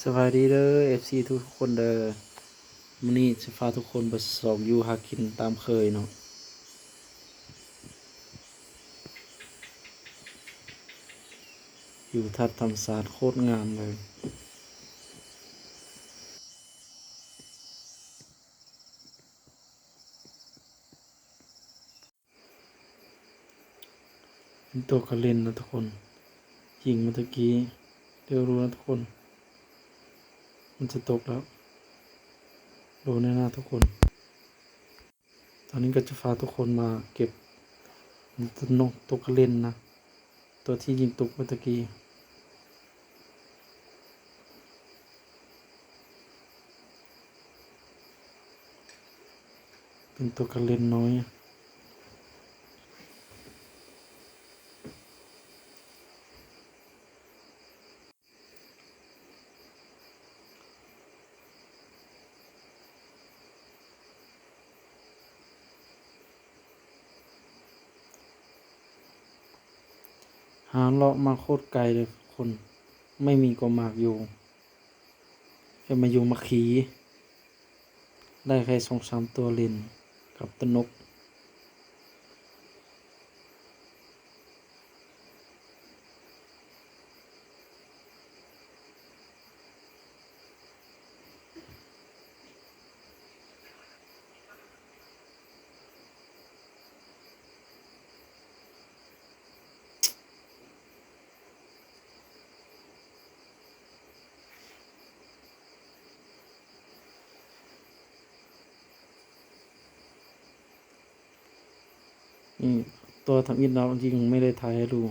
ສະບາຍດີເດີ ເອັຟຊີ ທຸກໆຄົນເດີ. ມື້ນີ້ຈະພາທຸກຄົນໄປຊອກຢູ່ຫາກິນຕາມເຄີຍເນາະ. ຢູ່ທັດທຳມະຊາດໂຄດງາມເລີຍ. ເປັນຕົວກະເລັນນະທຸກຄົນ. ຍິງມາຕະກີ້ ດຽວຮູ້ນະທຸກຄົນ ມັນຈະຕົກແລ້ວ ໂດນແນ່ນະທຸກຄົນ. ຕອນນີ້ກໍຈະພາທຸກຄົນມາເກັບ ຕົວກະເລັນນະ ຕົວທີ່ຍິງຕົກເມື່ອຕະກີ້. ເປັນຕົວກະເລັນນ້ອຍ. ຫາເລາະມາໂຄດໄກເລີຍຄົນ ໄມ່ມີກໍໝາກຢູ່ ແລ້ວມາຢູ່ໝາກຂີ ໄດ້ແຄ່ສອງສາມຕົວເຫຼັ້ນກັບຕົວນົກ. ອືມ ຕົວທຳອິດເນາະ ຈຶ່ງໄມ່ໄດ້ຖ່າຍໃຫ້ດູ.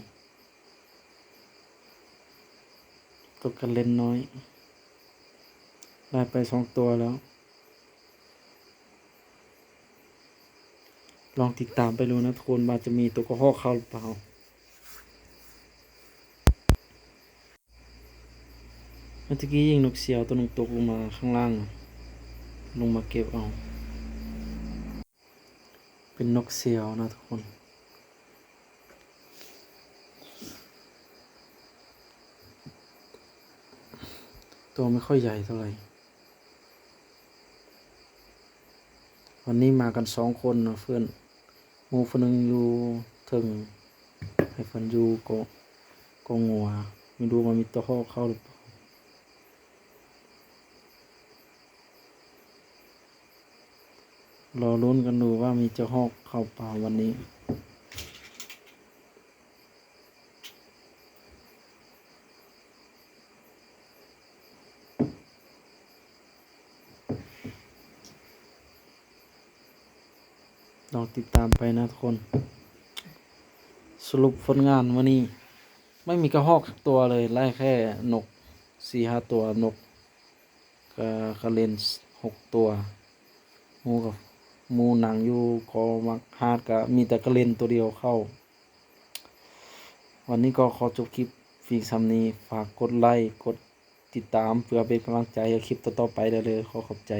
ຕົວກະເລັນນ້ອຍ ໄດ້ໄປສອງຕົວແລ້ວ. ລອງຕິດຕາມໄປດູນະທຸກຄົນ ວ່າຈະມີຕົວກະຮອກເຂົ້າຫຼືເປົ່າ. ເມື່ອຕະກີ້ຍິງນົກສຽວຕົວໜຶ່ງຕົກລົງມາຂ້າງລ່າງ ລົງມາເກັບເອົາ. ເປັນນົກສຽວນະທຸກຄົນ ຕົວໄມ່ຄ່ອຍໃຫຍ່ເທົ່າໃດ. ວັນນີ້ມາກັນສອງຄົນເນາະ ເພື່ອນ ໝູ່ຜູ້ໜຶ່ງຢູ່ເທິງ ໃຫ້ເພິ່ນຢູ່ກໍ ກໍງົວ ໄມ່ຮູ້ວ່າມີຕົວຮອກເຂົ້າຫຼືເປົ່າ. ລໍລຸ້ນກັນດູວ່າມີຕົວຮອກເຂົ້າປ່າວັນນີ້. ລອງຕິດຕາມໄປນະທຸກຄົນ. ສະຫຼຸບຜົນງານມື້ນີ້ ໄມ່ມີກະຮອກຈັກຕົວເລີຍ ໄລ່ແຄ່ນົກສີ່ຫ້າຕົວ ນົກ ກະ ກະເລັນຫົກຕົວ. ໝູ່ກະ ໝູ່ນັ່ງຢູ່ກໍໝາກຫາດ ກະມີແຕ່ກະເລັນຕົວດຽວເຂົ້າ. ວັນນີ້ກໍຂໍຈົບຄລິບພຽງສ່ຳນີ້. ຝາກກົດໄລ້ ກົດຕິດຕາມ ເພື່ອເປັນກຳລັງໃຈໃຫ້ຄລິບຕໍ່ໆໄປເດີ. ຂໍຂອບໃຈ.